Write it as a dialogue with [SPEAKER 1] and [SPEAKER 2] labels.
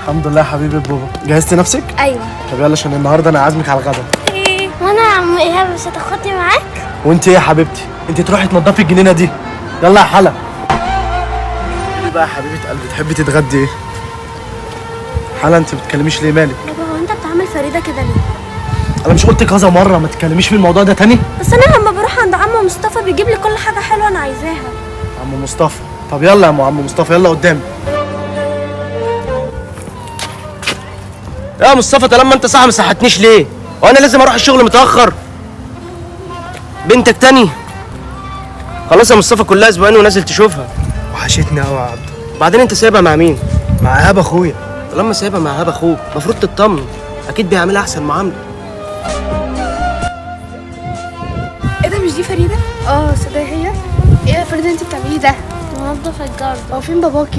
[SPEAKER 1] الحمد لله يا حبيبي بابا. جهزتي نفسك؟
[SPEAKER 2] ايوه.
[SPEAKER 1] طب يلا عشان النهارده انا عازمك على الغدا.
[SPEAKER 2] وانا يا عم ايهاب مش هتاخدني معاك؟
[SPEAKER 1] وانت ايه يا حبيبتي؟ انت تروحي تنضفي الجنينة دي. يلا يا حلا. قولي بقى يا حبيبه قلبي، تحبي تتغدي ايه؟ حلا انت ما بتتكلميش ليه، مالك؟
[SPEAKER 2] بابا هو انت بتعامل فريدة كده ليه؟
[SPEAKER 1] انا مش قلت كذا مرة ما تتكلميش في الموضوع ده تاني؟
[SPEAKER 2] بس انا لما بروح عند عم مصطفى بيجيب لي كل حاجة حلوة انا عايزاها.
[SPEAKER 1] عم مصطفى؟ طب يلا يا عم مصطفى، يلا قدامي.
[SPEAKER 3] يا مصطفى طالما انت صاحي ما صحتنيش ليه؟ وانا لازم اروح الشغل متاخر. بنتك تاني؟ خلاص يا مصطفى كلها اسبوعين ونازل تشوفها.
[SPEAKER 1] وحشتني قوي يا عبد.
[SPEAKER 3] بعدين انت سايبها مع مين؟
[SPEAKER 1] مع ايهاب اخويا.
[SPEAKER 3] طالما سايبها مع ايهاب اخوك المفروض تطمن، اكيد بيعملها احسن معاملة.
[SPEAKER 4] ايه ده، مش دي فريدة؟ اه صدق هي. ايه يا فريدة انت بتعمليه ده؟
[SPEAKER 2] بنضف الجارد.
[SPEAKER 4] هو فين باباكي؟